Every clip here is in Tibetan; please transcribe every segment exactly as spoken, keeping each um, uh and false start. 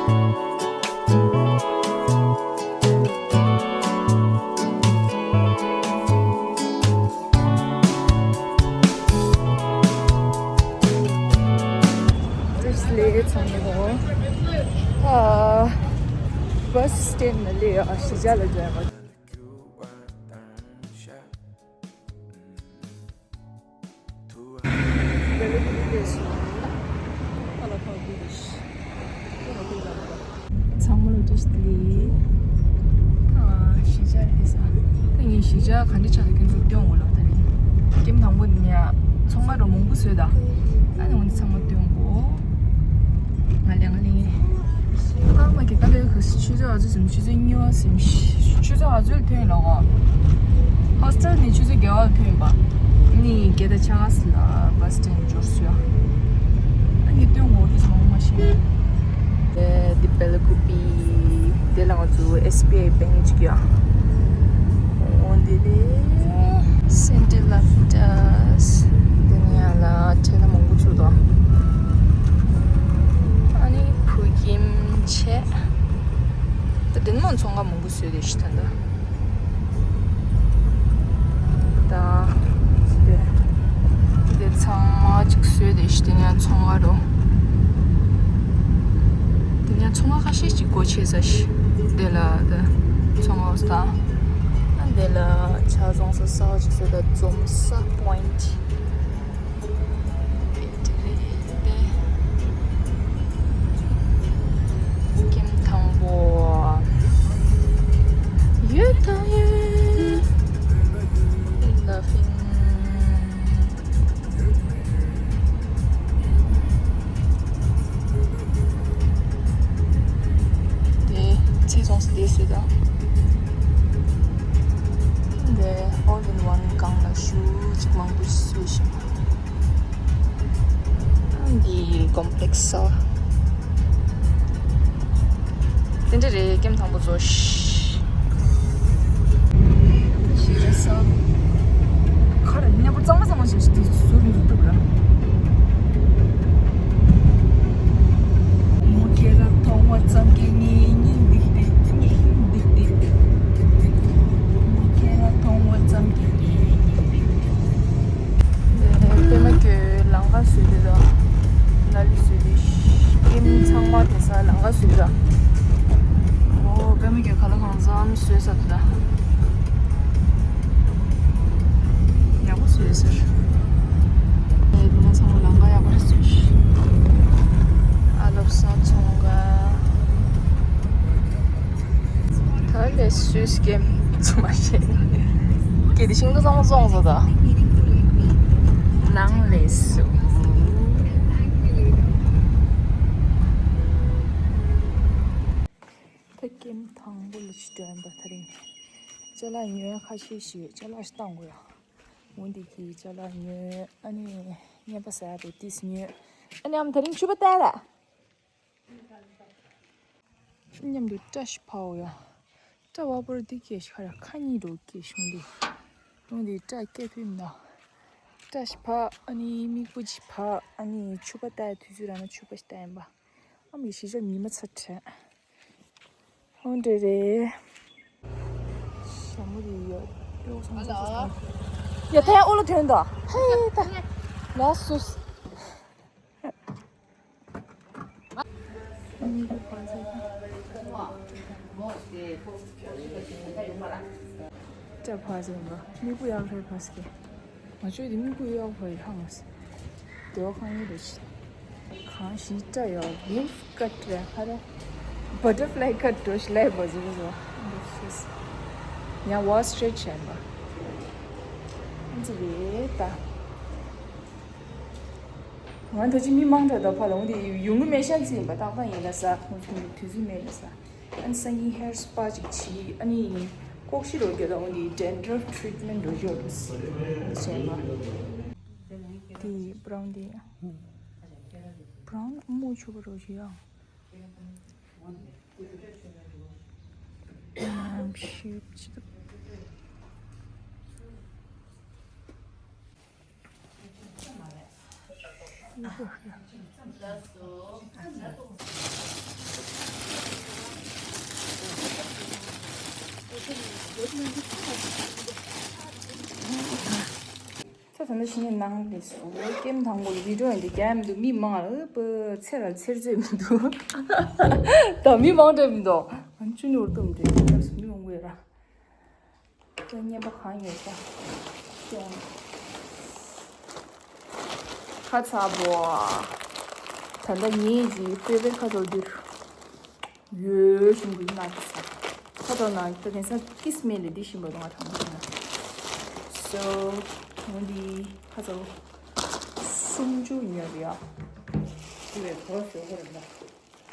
ལས་ཚང་ཡོད། ཨ། བྷ་སི་སི་ཊེན་ནས་སླེབས་ཡོད། ཨ། གཞིས་ཆགས་ལ་འགྲོ་ཡ་མ། ཚང་མ་ལ་བཀྲ་ཤིས་བདེ་ལེགས། ཨ། གཞིས་ཆགས་སླེབས་ས། ད་ངས་གཞིས་ཆགས་ག་འདྲ་ཆགས་འདུག་ཁྱེད་ཚོར་སྟོན་དགོས་ལོ། ད་རེས་ཀེམ་དང་པོ་འདི་ནས་ཚོང་ཁང་རུ་མང་པོ་བཟོས་ད། ཨ་ནི་འོ་འདི་ཚང་མ་སྟོན་དགོས། ང་ལེ་ང་ལེ། ཨ་མ་གི་ད་ལོའི་ག་ཆུ་ཚོད་ག་ཚོད་ཟིན། ཆུ་ཚོད་གཉིས་པ་ཟིན། ཆུ་ཚོད་ག་ཚོད་ཐོན་ལོ་གོ། ཧོ་སི་ཊེལ་ནས་ཆུ་ཚོད་བརྒྱད་པ་ཐོན་པ། ནི་བརྒྱད་དང་ཕྱེད་ཀ་ལ་བྷ་སི་སི་ཊེན་འབྱོར་སོང་ཡ། ཨ་ནི་སྟོན་དགོས། ཁྱེད་ཚོ་མང་པོ་མ་ཤེས། ཨེ། འདི་བེ་ལ་ཀུ་པི། དེ་ལ་ང་ཚོ་ཨེས་བི་ཨའི་བེང་ཅིག་ཡོད། འོ་འདི་རེད། སེན་ཏི་ལབ་ཏཱས། དེ་ནས་ཡང་ལ་ཁྲལ་མང་པོ་ཚུགས་འདུག་ཨ་ནི་བོད་ཁྱིམ་བྱས། ད་དེ་ནས་མ་ཚོང་ཁང་མང་པོ་བཟོས་རེད་ཤི་ད་ལྟ། ད་དེ་དེ་ཚང་མ་ཅིག་བཟོས་ཏེ་ཤི་དེ་ནས་ཚོང་ཁང་རུ། དེ་ནས་ཚོང་ཁང་ཁ་ཤས་ཅིག་སྒོ་ཕྱེ་ས་ཤི། དེ་ལ་ད་ཚོང་ཁང་ད། ཨ་དེ་ལ་ཇ་བཙོང་ས་གསར་པ་ཅིག་བཟོས། ད་འཛོམས་ས་པོ་ཡིན་ཊི། དེ་རེད་དེ། ཀེམ་དང་པོ། ཡོད་དང་ཡོད། ལ་ཕིང་། དེ་ཚེ་ཚོང་ས་དེ་སུ་དང་། དེ་ཨོལ་ཨིན་ཝན་སྒང་ལ་ཤུ་གཅིག་མང་པོ་བཟོས་ཤིང་། འདི་ཀོམ་པི་ལེགས་ས། དེ་འདྲ་རེད། ཀེམ་དང་པོ་བཟོ་ཤི། ཤི་རེད་ས། ཁ་རེ་མཉམ་པོ་གཙང་མ་གཙང་མ་བྱས་ཤིང་དེ་ཟུར་འདུག་ཐུབ་ར། མོ་ཁྱེད་རང་མཐོང་བ་ཙམ་གྱིས་ངའི་སྙིང་འདི་ལྟས་སྙིང་འདི་ལྟས། མོ་ཁྱེད་རང་མཐོང་བ་ཙམ་གྱིས་ངའི་སྙིང་འདི་ལྟས། པད་མ་ཁྱོད་ལམ་ཁ་བཟོས་དེ་དང་། ལ་ལི་བཟོས་དེ། ཀེམ་ཚང་མ་དེ་ས་ལམ་ཁ་བཟོས་དང་། ཨོ་པད་མ་ཁྱོད་ག་ལ་གང་འཚམ་བཟོས་ས་དེ་དང་། ཡག་པོ་བཟོས་ཟེར། ཨེ་དེ་ནས་ཚང་མ་ལམ་ཁ་ཡག་པོ་རེད་བཟོས་ཤི། ཨ་ལོབ་སང་ཚོང་ཁང་། ད་ལས་སུས་ཀེམ་ཚོ་མ་ཤེས། ཀེ་དེ་ཤིང་ཏོག་ཚང་མ་བཙོང་ཚོ་ད། ནང་ལས་སུ། ད་ཀེམ་དང་པོ་ལ་ཅི་དྲན་པ་ད་རིང་། ཅ་ལག་ཉོས་ཁ་ཤས་ཤིག་ཅ་ལག་ཞིག་བཏང་དགོས་ཡ། འོ་འདི་གི་ཅ་ལག་ཉོས། ཨ་ནི་བརྙན་པ་ཟ་ཡ་དེ་ཏིས་ཉོས། ཨ་ནི་ཨམ་ད་རིང་ཕྱུ་པ་བལྟས་ལ། མཉམ་དུ་བཀྲ་ཤིས་པའོ་ཡ། བཀྲ་བ་པོར་འདི་སྐད་ཤ་ར་ཁ་གཉིས་འགྲོ་སྐད་ཤོང་འདི། ལུང་འདི་བཀྲ་སྐད་ཕིམ་ན། བཀྲ་ཤིས་པ་ཨ་ནི་མིག་པོ་ཅི་པ་ཨ་ནི་ཕྱུ་པ་ལྟ་ཡ་དུས་ཚོད་ར་ན་ཕྱུ་པ་ཞིག་ལྟ་ཡིན་པ། ཨ་མི་ཤི་ཤ་ཉི་མ་ཚ་དྲན། ཧོན་འདྲེ་རེད། ཞྭ་མོ་དེ་ཡོད། ཡོད་སོང་ཙང་ཙང་། ཡ་ད་ཡ་ཨོ་ལོ་དོན་དོ། ཧེ་ད། ལ་སུ། ཅ་ཕ་ཟེར་བ། མིག་པོ་ཡག་རེད་ཕ་སྐད། ང་ཚོའི་དེ་མིག་དཔེ་ཡག་པོ་ཡག་མ་སྲིད། དེ་བ་ཁང་ཡིན་རེད་ཤི། གང་ཞིག་བཀྲ་ཡོད། བིལ་ཀ་ཊི་རེད་ཧ་རེ། བ་ཊར་ཕ་ལའི་ཀ་ཊི་འགྲོ་ཞིག་ལས་བ་ཟུ་བ་ཟུ་བ། ཡང་ཝ་སི་ཊེ་རེཊ་བྱས་པ། ཨ་ཙི་རེད་ད། ང་ད་ཅི་མི་མང་དྲགས་ད་ཕ་ལ་འོང་དེ་ཡོང་གི་མེད་ཤ་ཚི་ཡིན་པ་ཏག་ཏག་ཡིན་ལ་ས། ཁོང་ཚོ་དུས་ཚོད་མེད་ལ་ས། ཨ་ནི་སང་ཉིན་ཧེར་སི་པ་ཅིག་བྱིས། ཨ་ནི་ལྐོག་ཤི་རོ་རྒྱ་ལ་འོང་དེ་ཌེན་ཌྲབ་ཊི་རི་ཊི་མེན་ཊི་རོ་རྒྱ་རུ་སི་ཨ་ནི་བྱས་པ། དེ་བྷ་རའུན་དེ། བྷ་རའུན་མོ་ཆུ་བ་རོ་ཞིག་ཡ། ཨམ་ཤི་ཅི་ད། ད་ད་ནི་ཤི་ནི་ནང་ལས་སུ་ཀེམ་དང་པོ་ལ་བི་ཌིའོ་ཡིན་དེ་རྒྱ་མི་འདུག་མི་མང་ལ་པ་ཚེ་ར་ཚེར་ཚོད་མི་འདུག་ད་མི་མང་འདྲ་མི་འདུག་ང་ཆུ་ནོར་དུ་མི་འདྲ་མི་མང་པོ་ཡོད་ར། ད་བརྙན་པ་གང་ཡོད་ཀྱང་སྐྱོང་། ཁ་ཚ་པོ། ད་ལྟ་ངེད་ཀྱི་པེ་པེ་ཁ་ཚོ་འདིར་ཡོད་བཞིན་དུ་ཡིན་ན་ཁ་ཚ། ཁ་ཚོ་ན་ད་དེང་སང་ཀིས་མེད་ལས་འདི་བཞིན་པ་དུ་ང་དྲང་པོ་ཡིན་ན། སོ། ངོ་འདི་ཁ་ཚོ་སུམ་ཅུ་ཉོས་ཡོད། ཁྱི་བའི་གོ་ཞོག་གོ་རེད་མོ།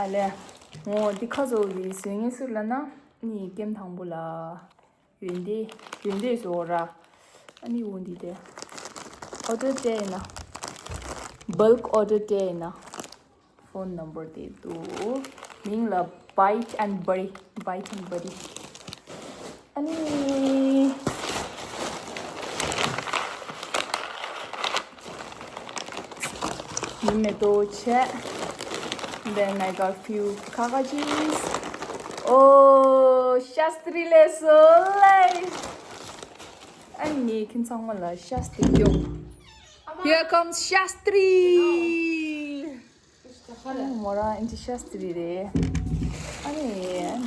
ཨ་ལས། ངོ་འདི་ཁ་ཚོ་གི་བཟོས་ངེས་སུ་ལ་ན་ནི་ཀེམ་དང་པོ་ལ། ཡོན་ཏན། ཡོན་ཏན་བཟོ་ར། ཨ་ནི་འོ་འདི་དེ། ཨོ་ཏོ་སྤྲད་ཡིན་ན། བལྐ་ཨོ་ཏོ་སྤྲད་ཡིན་ན། ཕོན་ནམ་བར་དེ་འདུག་མིང་ལ་Bite and Buddy། Bite and Buddy། ཨ་ནི། ཉི་མ་དོ་ཆེ། Then I got few ཁ་ཁ་ཅིས། ཨོ། ཤཱསྟྲི་ལས་སོ་ལེ། ཨ་ནི་ངས་ཁྱེད་ཚང་མ་ལ་ཤཱསྟྲི་སྐྱོང་། Here comes ཤཱསྟྲི། མོ་རང་ཨིན་ཇི་ཤཱསྟྲི་རེད། ཨ་ནི་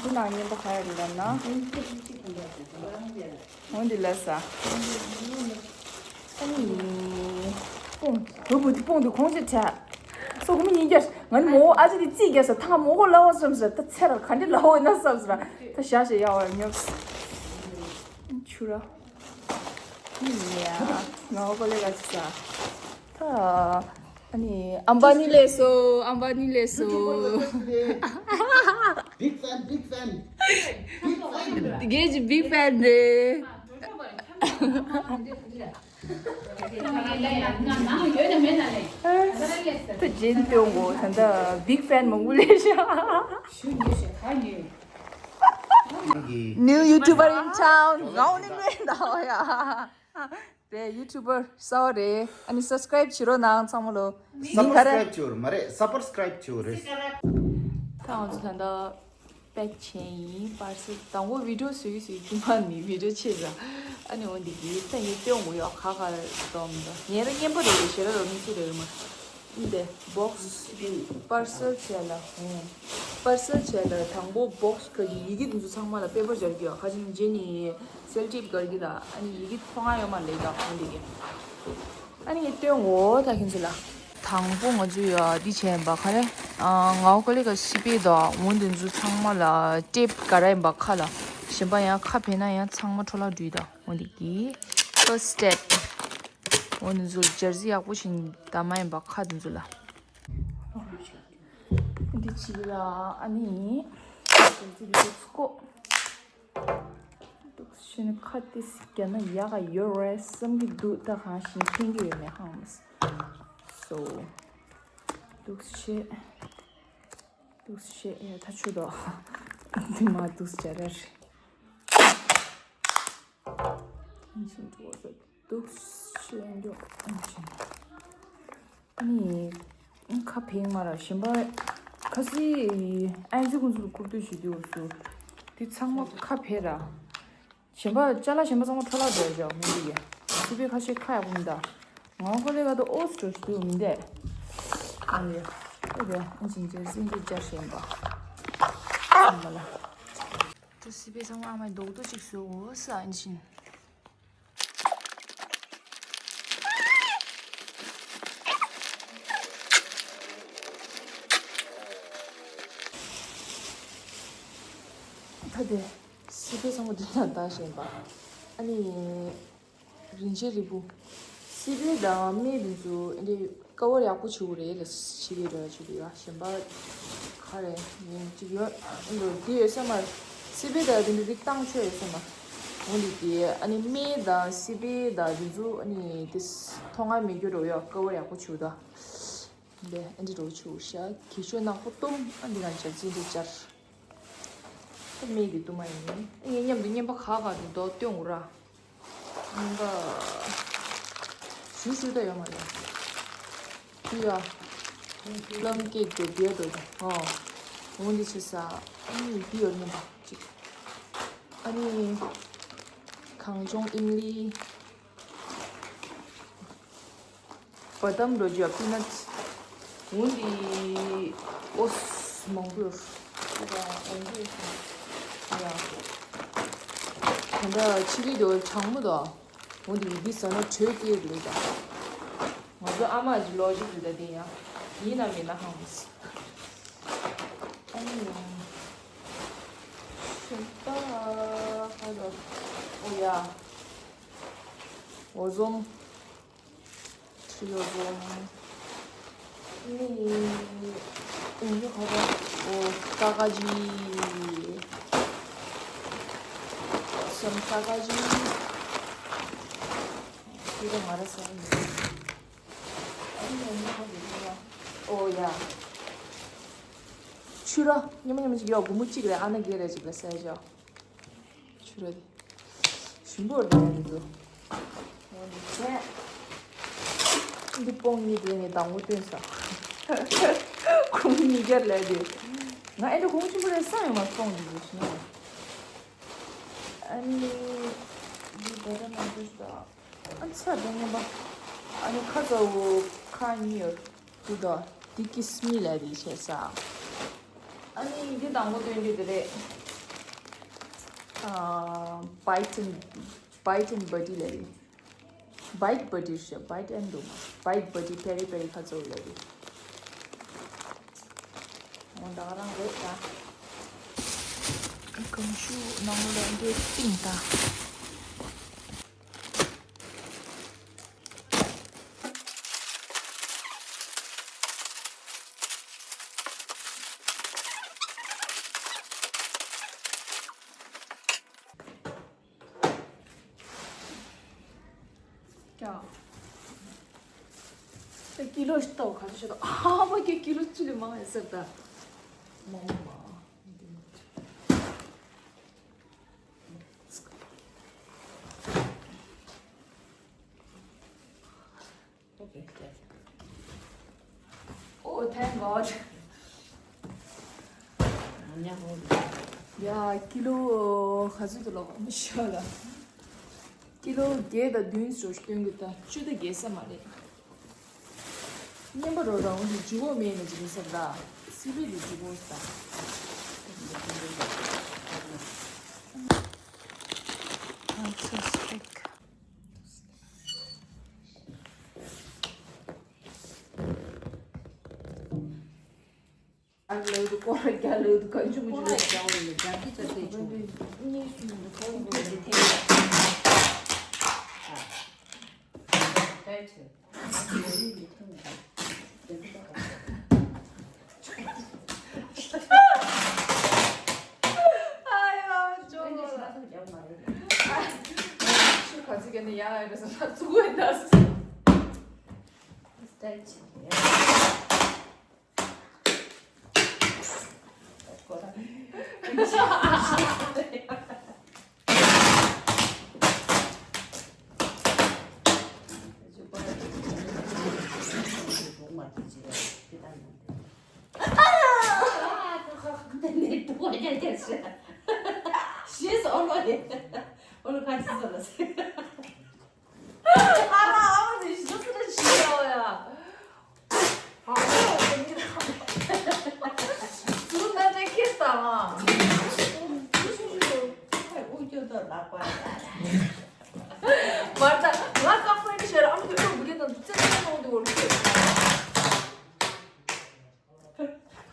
འདི་ནང་བརྙན་པ་ག་རེ་ལབ་ན། འོ་འདི་ལ་ས། ཨ་ནི། སྤུངས། བུ་བུ་འདི་སྤུངས་འདི་གོང་ཆེ་བྱ། སོ་གུ་མི་ཉིན་རྒྱ། ང་ནི་མོ་ཨ་ཅེ་འདི་རྩིས་རྒྱ་ས་ཐང་མོ་གོ་ལ་བ་བསམ་ས་ད་ཚེ་ར་ག་འདྲི་ལ་བ་ན་བསམ་ས་ད་ཞག་ཞག་ཡ་བ་ཉོབ། ཆུ་ར། ཨ་ནི་ཡ། ང་གོ་ལེ་ག་ཅི་ས། ད། ཨ་ནི་ཨམ་བ་ནི་ལས་སོ། ཨམ་བ་ནི་ལས་སོ། Big fan, big fan, big fan. དེ་གའི་ཅི་བིག་ཕན་རེད། ད་རྗེས་ནི་སྟོན་གོ་ད་ལྟ་བིག་ཕན་མང་པོ་ལས་ཤག New YouTuber in town. ང་འོ་ནི་ངའི་ཟླ་བ་ཡ། དེ་ཡུ་ཊུ་བར་གསར་བ་རེད། ཨ་ནི་སབ་སི་ཀ་རེབ་བྱེད་རོགས་གནང་ཚང་མ་ལོ། མིང་ག་རེ། སབ་སི་ཀ་རེབ་བྱེད་རོགས་མ་རེད། སབ་སི་ཀ་རེབ་བྱེད་རོགས་རེད། ད་ང་ཚོ་ད་ལྟ་པེག་བྱས་ཡིན། པར་སེལ་དང་པོ་བི་ཌིའོ་བཟོས་ཀྱི་བཟོས་ཀྱི་མ་ནི་བི་ཌིའོ་ཆེ་ས། ཨ་ནི་འོ་འདི་གི་ད་ངས་སྟོན་དགོས་ཡོད་ག་ག་རེ་འདོམ་ད་ངས་ར་སྙན་པོ་རེད་ཞེ་ར་རོ་མི་སུ་རེད་མ། འདི་བོག་སི་པར་སེལ་བྱས་ལ་ཧོང་། པར་སེལ་བྱས་ལ་དང་པོ་བོག་སི་ག་གི་ཡི་གེ་འདི་ཚོ་ཚང་མ་ལ་པེ་པར་སྦྱར་གི་ཡོད་ག་ཅིག་རྗེས་ནི། སེལ་ཊེབ་སྒར་གྱི་ད་ཨ་ནི་ཡི་གེ་མཐོང་ང་ཡོད་མ་ལེ་ད་ཁོང་དེ་གི། ཨ་ནི་ངས་སྟོན་གོ་ད་ཁྱེད་ཚོ་ལ། དང་པོ་ང་ཚོ་ཡ་འདི་བྱས་ཡིན་པ་ག་རེ། ཨ་ང་འོ་ཀ་ལི་ག་སི་པེ་ད་འོ་འདི་ཚོ་ཚང་མ་ལ་ཊེབ་ག་ར་ཡིན་པ་ཁ་ལ། གཞན་པ་ཡང་ཁ་ཕེ་ན་ཡང་ཚང་མ་འཕྲོ་བརླག་འགྲོ་ཡི་ད་འོ་འདི་གི། First step། འོ་འདི་ཚོ་སྦྱར་རྩི་ཡག་པོ་བྱིན་ད་མ་ཡིན་པ་ཁ་འདི་ཚོ་ལ། འདི་གཅིག་ལ་ཨ་ནི། སྦྱར་རྩི་འདི་ཚོ་བཀོག་འདུག་ཤེས་ནི་ཁ་ཏི་སི་རྒྱ་ན་ཡག་ག་ཡོད་རེད་བསམ་གྱི་འདུག་ད་གང་ཞིག་ཕན་གྱི་ཡོད་མེད་ཧང་མ་སོ། འདུག་ཤེས། འདུག་ཤེས་ཡ་ད་ཆུ་དོ། འདི་མ་འདུག་ཅ་ར་རེད། འདུག་ཤེས་འདུག་ཨ་ནི། ཁ་ཕེང་མ་ར་ཞིམ་པ། ཁ་སི་ཨན་ཙི་ཀུན་ཚོ་ཁུར་དུ་ཞུ་དུས་སུ། དེ་ཚང་མ་ཁ་ཕེ་ར། ཞིམ་པ་ཅ་ལག་ཞིམ་པ་ཚང་མ་འཕྲོ་བརླག་འགྲོ་ཡ་མི་འདུག་གས། སི་པའི་ཁ་ཤས་ཁ་ཡག་པོ་མི་འདུག་ང་ཁོ་ལས་ཀ་དུ་ཨོ་སི་འགྲོ་ཞུ་དུས་མི་འདུག་ཨ་ནི། ཨེ་དེ་ཨན་ཙི་འཇལ་སི་འདི་ཅར་ཞིམ་པ། ཚང་མ་ལ། དུ་སི་པའི་ཚང་མ་ཨ་མའི་རྡོག་རྡོག་ཅིག་བཟོ་འོ་ས་ཨན་ཙི། ད་དེ་སི་པའི་ཚང་མ་འདི་ལ་བཏང་བཞིན་པ། ཨ་ནི་རིན་ཆེན་རིལ་བུ། སི་པའི་དང་སྨན་འདི་ཚོ་འདི་ཀ་བར་ཡག་པོ་བྱེད་དགོས་རེད་ལ་ཕྱི་རྒྱལ་འདྲ་བྱེད་དགོས་ཡ་གཞན་པ་ག་རེ་ཡིན་གཅིག་ཡོད་འདུག་འདི་ཡོད་ས་མ་རེད། སི་པའི་དང་འདི་འདྲ་རིགས་བཏང་ཆོག་ཡོད་ས་མ་རེད། འོ་འདི་དེ་ཨ་ནི་སྨན་དང་སི་པའི་དང་འདི་ཚོ་ཨ་ནི་དེ་མཐོང་ང་མེད་རྒྱུ་འགྲོ་ཡ་ཀ་བར་ཡག་པོ་བྱེད་དགོས་ད། འདི་ཨ་འདི་རོ་ཆུ་ཤ་གི་ཆུ་ནག་པོ་གཏུམ་ཨ་འདི་ན་ཅར་ཅི་འདི་ཅར། ཨ་མེད་གི་གཏུམ་མ་ཡིན། ཨ་ངས་མཉམ་དུ་བརྙན་པ་ཁ་ཁ་འདི་མདོག་སྟོན་འུ་ར། བརྙན་པ་ཞུ་ཞུ་ད་ཡོད་མ་རེད། འདི་ཡ། ལམ་སྐེད་དུ་བསྡད་འདུག་ཨོ། འོ་འདི་ཆེ་ས། ཨ་ནི་འདི་ཡོད་མཉམ་པ་གཅིག་ཨ་ནི། གངས་ལྗོངས་ཨིམ་ལི། བ་དམ་རོ་ཇོ་པི་ནཊ། འོ་འདི། ཨོ་སི་མང་པོ་ཡོད། འོ་འདི་ཡོད། ཡ། ད་ལྟ་ཕྱི་ལི་དོ་གྲང་མོ་དོ། འོ་འདི་འདི་ཟ་ན་དྲོད་སྐྱེད་རེད་ད། ང་ཚོ་ཨ་མ་ལོ་ཇིག་རེད་ད་འདི་ཡ། ཡིན་ན་མིན་ན་ཧང་མི་སྲིད། ཨ་ནི། ཤིན་ཏ་ཧ་ར། ཨོ་ཡ། ཨོ་ཛོམ། ཁྲི་ལོ་ཛོམ། ཨ་ནི། ཨུ་ནི་ཁ་ར། ཨོ་ཀ་ཀ་ཇི། སམ་ཀ་ཀ་ཇི། ཁྱེད་ཀྱིས་ང་ར་ཟ་ཡིན། ཨ་ནི་ཨུ་ནི་ཁ་ར། ཨོ་ཡ། ཆུ་ར། ཉི་མ་ཉི་མ་ཅིག་ཡོད། སྒོར་མོ་གཅིག་རེད། ཨ་ན་རྒན་རེད་ཅིག་ལ་ཟས་ཅོ། ཆུ་ར་དེ། ཞིམ་པོ་རེད་དེ་ཚོ། འདི་སྤོང་གཉིས་དེ་ངས་དང་པོ་བཏོན་ས། ཁུང་གཉིས་ཀར་ལས་དེ། ང་ཨེ་འདྲ་གོང་ཆེན་པོ་རེད་བསམ་ཡོད་མ་སོང་འདི་ཚོ་ཞིམ་པོ། ཨ་ནི། འདི་ད་ལྟ་ང་ཚོ་ཞིག་ཨ་ཚ་དེ་ངན་པ། ཨ་ནི་ཁ་ཚ་བོ་ཁ་གཉིས་ཡོད། འདི་དོ། འདི་ཀི་སི་མི་ལ་རེད་བྱས་ས། ཨ་ནི་འདི་དང་པོ་སྟོན་རྒྱུ་དེ་རེད། ཨ། Bite and- Bite and Buddy ལ་རེད། Bite Buddy ཞེས་Bite and འདུག་མ། Bite Buddy Peri Peri ཁ་ཚ་བོ་ལ་རེད། འོ་ད་ག་རང་རེད་ད། གང་ཞུ་ནང་ལ་འདི་བཏིང་ད། ཀྱ། ད་ཀི་ལོ་ཤི་ཏོ་ག་ཚོད་ཤི་ཏོ། ཨ་མ་ཀྱེ་ཀི་ལོ་ཅི་ལས་མང་ཡོད་ཟེར་ད། མང་མང་། Oh, thank God. ཡ། ཀི་ལོ་ག་ཚོད་དུ་ལོག་མི་ཤོག་ལ། ཀི་ལོ་བརྒྱད་དང་བདུན་ཙམ་སྟོན་གི་ད་བཅུ་དང་བརྒྱད་ས་མ་རེད། མཉམ་པ་རོ་རང་འདི་ཇི་བོ་མེད་ནས་ཇི་བོ་ཟེར་ད། སི་པི་འདི་ཇི་བོ་ཟེར་ད། ཨ་ལོ་དུ་ཀོ་ར་རྒྱ་ལོ་དུ་ག་ཆུ་མུ་ཆུ་རྒྱ་བོ་ལ་རྒྱ་གི་ཆ་ཚེ་ཆུ། ཆུ་ག་ཚོད་ག་ནས་ཡར་ཡོད་པའི་ས་ཚུགས་འོས་ད། ཤེས་སོང་ལོ་ཡ། ཨོ་ལོ་ཁ་ཆེ་སོང་ལ་ཟེར། ཨ་ར་ཨ་མ་དེ་ཞིག་ཟེར་ཞིག་ཡོད་ཡ། ཨ་མ་དེ་ནི་ཁ། ཙུ་ན་ཏྲེ་ཁེ་སྟ་མ། ཨུ་ཅོ་དོ་ལག་པ། མར་ད་ང་ཀ་ཕོ་ཡི་ཤར་ཨ་མ་དེ་ཁོ་བུ་གེ་དང་ཙེ་ཙེ་ནོ་དེ་བོར་ཁེ།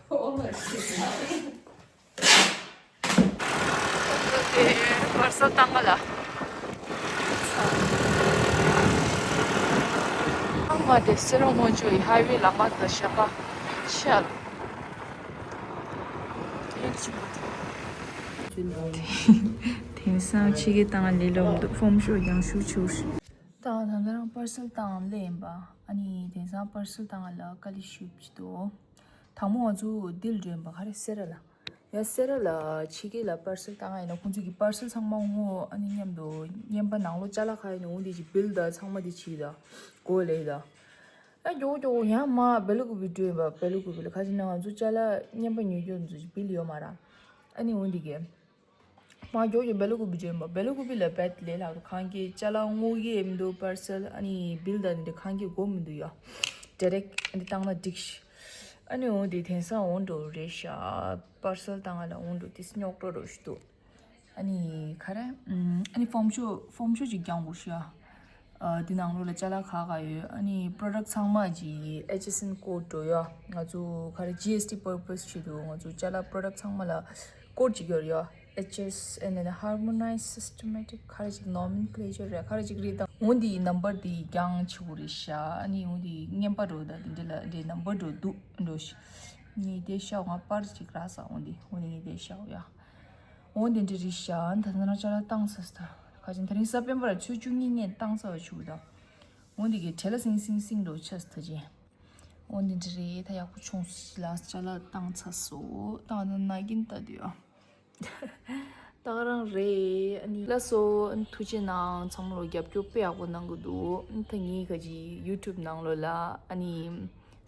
ཨོ་མ་ཤི། དེ་པར་སལ་བཏང་ག་ལ། ཨ་མ་དེ་སེ་རོ་སྔོན་ཆུ་ཡི་ཧའི་ཝེ་ལམ་བ་དང་ཞབས་པ་ཤལ། དེང་སང་ཕྱི་གི་བཏང་ལི་ལོ་འདུག་ཕོམ་ཤོ་ཡང་ཤུ་ཆུ་ཤུ། ད་ད་ད་རང་པར་སལ་བཏང་ལེ་ཡིན་པ། ཨ་ནི་དེང་སང་པར་སལ་བཏང་ལ་ཀ་ལི་ཤུབ་ཅི་དོ། དང་མོ་ང་ཚོ་དིལ་འགྲོ་ཡིན་པ་ག་རེ་སེ་ར་ལ། ཡ་སེ་ར་ལ་ཕྱི་གི་ལ་པར་སལ་བཏང་ཡིན་ན་ཁོང་ཚོ་གི་པར་སལ་ཚང་མ་ངོ་ཨ་ནི་མཉམ་དུ་བརྙན་པ་ནང་ལོ་ཅ་ལག་ཁ་ཡིན་ནོ་འདི་ཅི་བིལ་ད་ཚང་མ་དེ་ཅི་ད་གོ་ལེ་ད། ཨ་མགྱོགས་མགྱོགས་ཡང་མ་བེ་ལུ་ཀུ་བི་འགྲོ་ཡིན་པ་བེ་ལུ་ཀུ་བི་ལ་ཁ་ཅིག་ན་ང་ཚོ་ཅ་ལག་བརྙན་པ་ཉོ་རྒྱུ་ཚོ་ཅི་བིལ་ཡོད་མ་ར། ཨ་ནི་འོ་འདི་གི། མ་མགྱོགས་ཀྱི་སྦེལ་ཀོབ་བི་འཇོན་པ། སྦེལ་ཀོབ་བི་ལ་བེད་ལས་ལྷག་རུ་ཁང་གི་ཅ་ལག་དངུལ་གྱི་མི་འདུག་པར་སལ་ཨ་ནི་བིལ་དང་འདི་ཁང་གི་སྒོ་མི་འདུག་ཡ། ཌི་རེག་འདི་བཏང་ན་འགྲིག་ཤི། ཨ་ནི་འོ་འདི་དེང་སང་འོང་འགྲོ་རེད་ཤག་པར་སལ་བཏང་ང་ལ་འོང་འགྲོ་དེ་སྙོག་འགྲོ་རོ་ཞུ་འདུག་ཨ་ནི་ག་རེ། ཨ་ནི་ཕོམ་ཤོ་ཕོམ་ཤོ་ཅིག་རྒྱང་དགོས་ཤག་ཨ་འདི་ནང་ལོགས་ལ་ཅ་ལག་ཁག་ཁག་ཡོད། ཨ་ནི་པྲོ་ཌག་ཚང་མ་ཅིག་ཨེཆ་ཨེས་ཨེན་ཀོཌ་འགྲོ་ཡོད། ང་ཚོ་ག་རེ་ཇི་ཨེས་ཊི་པར་པས་ཆེད་དུ་ང་ཚོ་ཅ་ལག་པྲོ་ཌག་ཚང་མ་ལ་ཀོཌ་ཅིག་ཡོད་ཡོད། ཨེཆ་ཨེས་ཨེན་ཨེ་ནི་Harmonized Systematic ག་རེ་ཅིག་ནོ་མེན་ཀི་ལེ་ཅར་རེད་ག་རེ་ཅིག་རེད། ད་འོ་འདི་ནམ་བར་འདི་རྒྱང་ཆེ་བོ་རེད་ཤག་ཨ་ནི་འོ་འདི་རྔན་པ་འགྲོ་ད་འདི་འདྲ་ལ་འདི་ནམ་བར་འགྲོ་འདུག་འགྲོ་ཤི། ངས་དེ་ཤག་ང་པར་ཅིག་རག་ས་འོ་འདི་འོ་འདི་ངས་དེ་ཤག་ཡ། འོ་དེ་འདྲ་རེད་ཤག་ད་ནང་ཅ་ལག་བཏང་ཚར་སོང་། ད་ཁ་ཅིག་ད་རིང་སེབ་ཊེམ་བར་ཚེས་བཅུ་གཉིས་ཉིན་བཏང་ཚར་བ་བྱུང་། ད་འོ་འདི་གི་བྲེལ་ལ་སིང་སིང་སིང་འགྲོ་ཆགས་ད་ཅི། འོ་འདི་འདྲ་རེད། ད་ཡག་པོ་བྱུང་སོང་ལ་ཅ་ལག་བཏང་ཚར་སོང་། ད་ང་ད་ན་གིན་ལྟ་དུས་ཨ། ད་ག་རང་རེད། ཨ་ནི་ལགས་སོ། ཨ་ནི་ཐུགས་རྗེ་གནང་། ཚང་མ་ལོ་རྒྱབ་སྐྱོར་དཔེ་ཡག་པོ་གནང་གི་འདུག་ད་ངའི་ཁ་ཅིག་ཡུ་ཊུབ་ནང་ལོ་ལ་ཨ་ནི་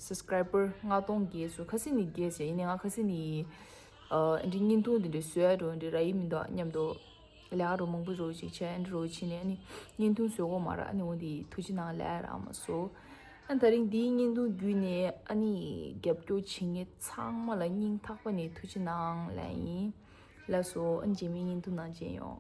སབ་སི་ཀ་རའི་བར་ལྔ་སྟོང་བརྒལ་སོང་། ཁ་སང་ནས་བརྒལ་ཟེར་ཡིན་ནའི་ང་ཁ་སང་ནས་ཨ་འདི་བརྙན་ཐུང་འདི་འདྲ་བཟོ་ཡ་འགྲོ་འདི་ར་ཡི་མི་འདུག་སྙམ་དུ་ལས་ཀ་རོ་མང་པོ་རོ་ཅིག་བྱས་འདི་རོ་ཕྱིན་ནས་ཨ་ནི་བརྙན་ཐུང་བཟོ་གོ་མ་ར། ཨ་ནི་འོ་འདི་ཐུགས་རྗེ་གནང་ལས་ར་མ་སོ། ཨ་ད་རིང་འདིའི་བརྙན་ཐུང་བརྒྱུད་ནས་ཨ་ནི་རྒྱབ་སྐྱོར་བྱེད་མཁན་ཚང་མ་ལ་སྙིང་ཐག་པ་ནས་ཐུགས་རྗེ་གནང་ལས་ཡིན། ལགས་སོ། ཨ་ནི་རྗེས་མའི་བརྙན་ཐུང་ནང་མཇལ་ཡོང་།